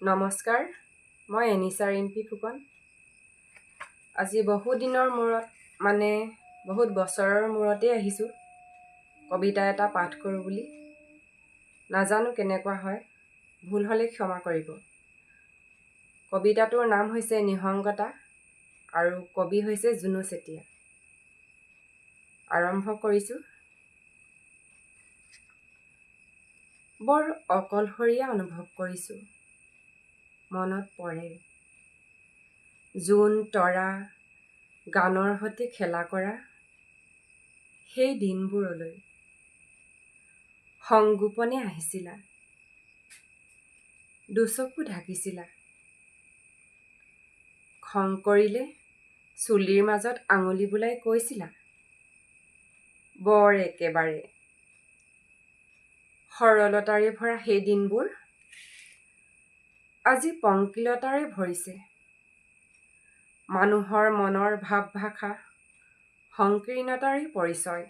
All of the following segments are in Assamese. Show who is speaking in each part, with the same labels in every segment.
Speaker 1: নমস্কাৰ, মই এনিচা ৰিম্পী ফুকন। আজি বহু দিনৰ মূৰত, মানে বহুত বছৰৰ মূৰতেই আহিছোঁ কবিতা এটা পাঠ কৰোঁ বুলি। নাজানো কেনেকুৱা হয়, ভুল হ'লে ক্ষমা কৰিব। কবিতাটোৰ নাম হৈছে নিসংগতা আৰু কবি হৈছে জুনু চেতিয়া। আৰম্ভ কৰিছোঁ। বৰ অকলশৰীয়া অনুভৱ কৰিছোঁ, মনত পৰে জোন তৰা গানৰ সৈতে খেলা কৰা সেই দিনবোৰলৈ। সংগোপনে আহিছিলা, দুচকু ঢাকিছিলা, খং কৰিলে চুলিৰ মাজত আঙুলি বুলাই কৈছিলা, বৰ একেবাৰে সৰলতাৰে ভৰা সেই দিনবোৰ আজি পংকিলতাৰে ভৰিছে। মানুহৰ মনৰ ভাৱ ভাষা সংকীৰ্ণতাৰে পৰিচয়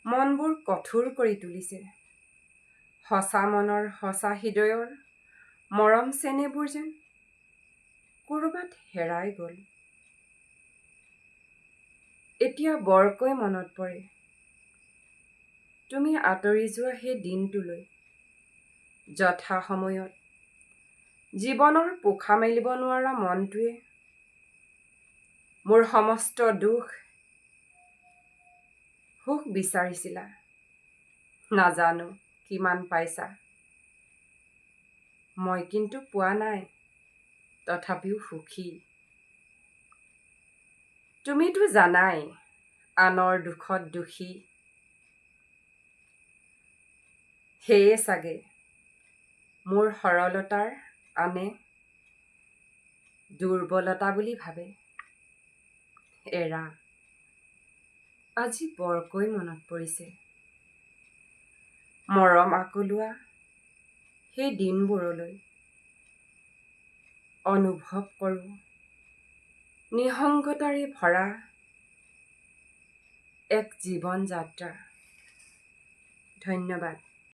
Speaker 1: মনবোৰ কঠোৰ কৰি তুলিছে। সঁচা মনৰ সঁচা হৃদয়ৰ মৰম চেনেহবোৰ যেন ক'ৰবাত হেৰাই গ'ল। এতিয়া বৰকৈ মনত পৰে তুমি আঁতৰি যোৱা সেই দিনটোলৈ। যথা সময়ত জীৱনৰ পোখা মেলিব নোৱাৰা মনটোৱে মোৰ সমস্ত দুখ সুখ বিচাৰিছিলা, নাজানো কিমান পাইছা, মই কিন্তু পোৱা নাই, তথাপিও সুখী। তুমিতো জানাই আনৰ দুখত দুখী, সেয়ে চাগে মোৰ সৰলতাৰ আনে দুৰ্বলতা বুলি ভাবে। এৰা, আজি বৰকৈ মনত পৰিছে মৰম আকলোৱা সেই দিনবোৰলৈ। অনুভৱ কৰোঁ নিসংগতাৰে ভৰা এক জীৱন যাত্ৰা। ধন্যবাদ।